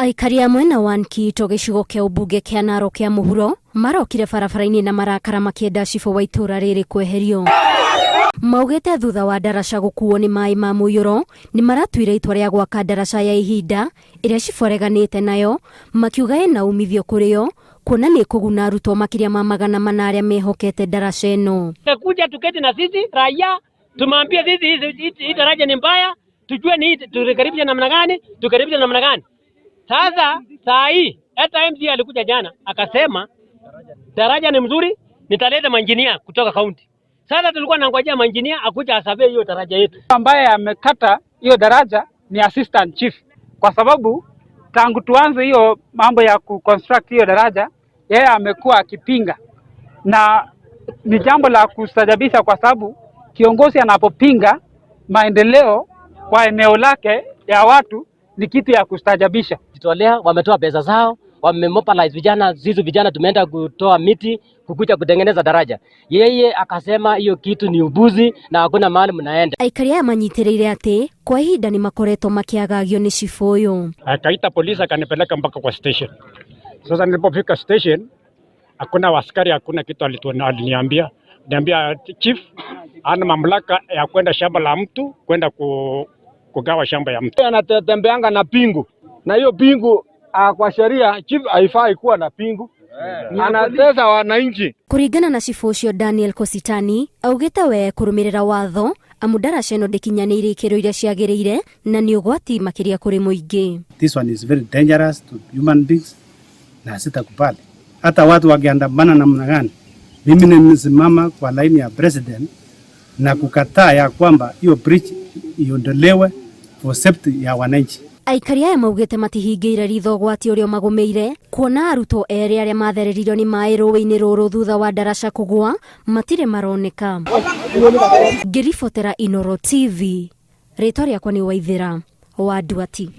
Aikari a mwena wa Nkiito gĩcigo kĩa ũmbunge kĩa Narok ya mũhuro marokire barabara-inĩ na marakara makĩenda cibũ wa itũra rĩrĩ kweherio. Maugĩte thutha wa ndaraca gũkuo nĩ maĩ ma mũiyũro nĩ maratuire itua rĩa gwaka ndaraca ya ihinda ĩrĩa cibũ areganĩte nayo makiuga ĩna umithio kũrĩ o kuona nĩ ĩkũguna arutwo makĩria ma 400 arĩa mehokete ndaraca ĩno. Kuja tuketi na sisi raia tumwambie sisi hii daraja ni mbaya, tujue ni turekebishe namna gani, turekebishe namna gani. Sasa saa hii hata MCA alikuja jana akasema daraja ni mzuri, nitaleta mainjinia kutoka kaunti. Sasa tulikuwa nangojea mainjinia akuja asurvey hiyo daraja yetu. Ambaye amekata hiyo daraja ni assistant chief, kwa sababu tangu tuanze hiyo mambo ya kuconstruct hiyo daraja yeye amekuwa akipinga, na ni jambo la kustajabisha kwa sababu kiongozi anapopinga maendeleo kwa eneo lake ya watu ni kitu ya kustajabisha. Jitolea, wametoa pesa zao, wamemobilize vijana, sisi vijana tumeenda kutoa miti kukuja kutengeneza daraja. Yeye akasema hiyo kitu ni ubuzi na hakuna mahali mnaenda. Aikari aya manyitĩrĩire atĩ kwa ihinda nĩ makoretwo makĩagagio nĩ cibũ ũyũ. Akaita polisi akanipeleka mpaka kwa station. Sasa nilipofika station hakuna askari, hakuna kitu aliniambia. Niambia chief ana mamlaka ya kwenda shamba la mtu kwenda kugawa shamba ya mtu. Anatembeanga na pingu, na hiyo pingu kwa sheria chief haifai kuwa na pingu, anatesa wananchi. Kũringana na cibũ ũcio Daniel Kositani augĩte we kũrũmĩrĩra watho amu ndaraca ĩno ndĩkinyanĩirie ikĩro iria ciagĩrĩire na nĩ ũgwati makĩria kũrĩ mũingĩ. This one is very dangerous to human beings na sitakubali. Hata watu wakiandamana namna gani, mimi nimesimama kwa laini ya president na kukataa ya kwamba hiyo bridge iondolewe for safety ya wananchi. Aikari aya maugĩte matihingĩire ritho ũgwati ũrĩa ũmagũmĩire kuona arutwo erĩ arĩa mathereririo nĩ maĩ rũĩ-inĩ rũrũ thutha wa ndaraca kũgũa matirĩ maroneka. Ngĩribotera Inooro TV, rĩtwa rĩakwa nĩ Waithĩra wa Nduati.